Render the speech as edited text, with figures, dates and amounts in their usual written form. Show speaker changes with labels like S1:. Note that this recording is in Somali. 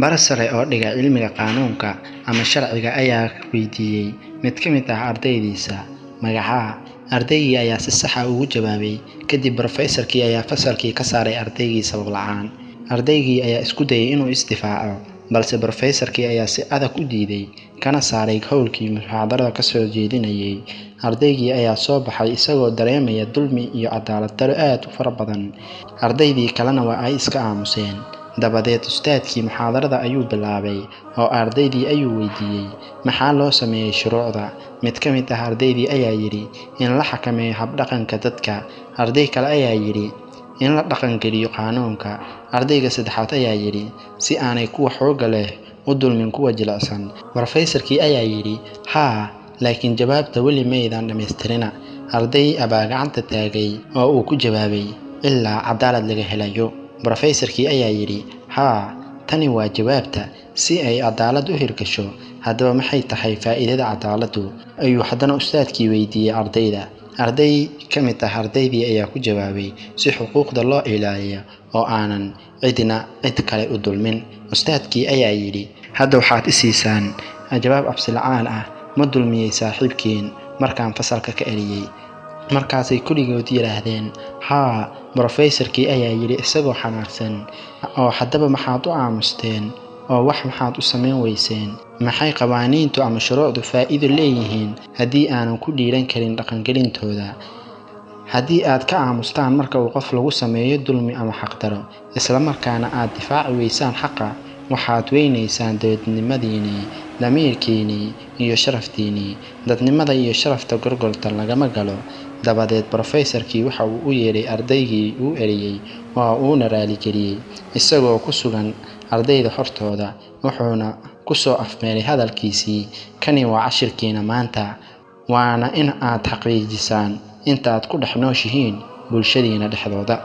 S1: Bare sare oo dhiga cilmiga qaanuunka ama sharciga ayaa weydiiyey mid ka mid ah ardaydiisa magacaa. Ardaygii ayaa si sax ah ugu jawaabay. Kadib brofesorkii ayaa fasalkii ka saaray ardaygii sabab la'aan. Ardaygii ayaa isku dayay inuu isdifaaco, balse brofesorkii ayaa si adag u diiday, kana saaray howlkii muxaadarada ka soo jeedinayay. Ardaygii ayaa soo baxay isagoo dareemaya dulmi iyo cadaalad darro aad u fara badan. Ardaydii kalena waa ay iska aamuseen. Dabadeed ustaadkii muxaadarada ayuu bilaabay oo ardaydii ayuu weydiiyey, maxaa loo sameeyey shuruucda? Mid ka mid ah ardaydii ayaa yidhi, in la xakameeyo habdhaqanka dadka. Arday kale ayaa yidhi, in la dhaqangeliyo qaanuunka. Ardayga saddexaad ayaa yidhi, si aanay kuwa xoogga leh u dulmin kuwa jilicsan. Brofesorkii ayaa yidhi, haa, laakiin jawaabta weli maydaan dhammaystirina. Arday baa gacanta taagay oo uu ku jawaabay, ilaa cadaalad laga helayo. Brofesorkii ayaa yidhi, haa, tani waa jawaabta, si ay cadaalad u hirgasho. Haddaba maxay tahay faa'iidada cadaaladdu? Ayuu haddana ustaadkii weydiiyey ardayda. Arday ka mid ah ardaydii ayaa ku jawaabay, si xuquuqda loo ilaaliyo oo aanan cidina cid kale u dulmin. Ustaadkii ayaa yidhi, hadda waxaad i siisaan jawaab cabsi la'aan ah, ma dulmiyey saaxiibkiin markaan fasalka ka eriyey? Markaasay kulligood yidhaahdeen haa. Brofesorkii ayaa yidhi isagoo xanaaqsan, oo haddaba maxaad u aamusteen oo wax maxaad u samayn weyseen? Maxay qawaaniintu ama shuruucdu faa'iido leeyihiin haddii aanan ku dhiiran karin dhaqangelintooda? Haddii aad ka aamustaan marka uu qof lagu sameeyo dulmi ama xaqdaro, isla markaana aad difaaci weysaan xaqa, waxaad weynaysaan dadnimadiinii, damiirkiinii iyo sharaftiinii. Dadnimada iyo sharafta gorgorta lagama galo. Dabadeed brofesorkii waxa uu u yeedhay ardaygii uu eriyey oo uuna raaligeliyey isagoo ku sugan ardayda hortooda, wuxuuna ku soo afmeeray hadalkiisii, kani waa cashirkiina maanta, waana in aad xaqiijisaan intaad ku dhex nooshihiin bulshadiina dhexdooda.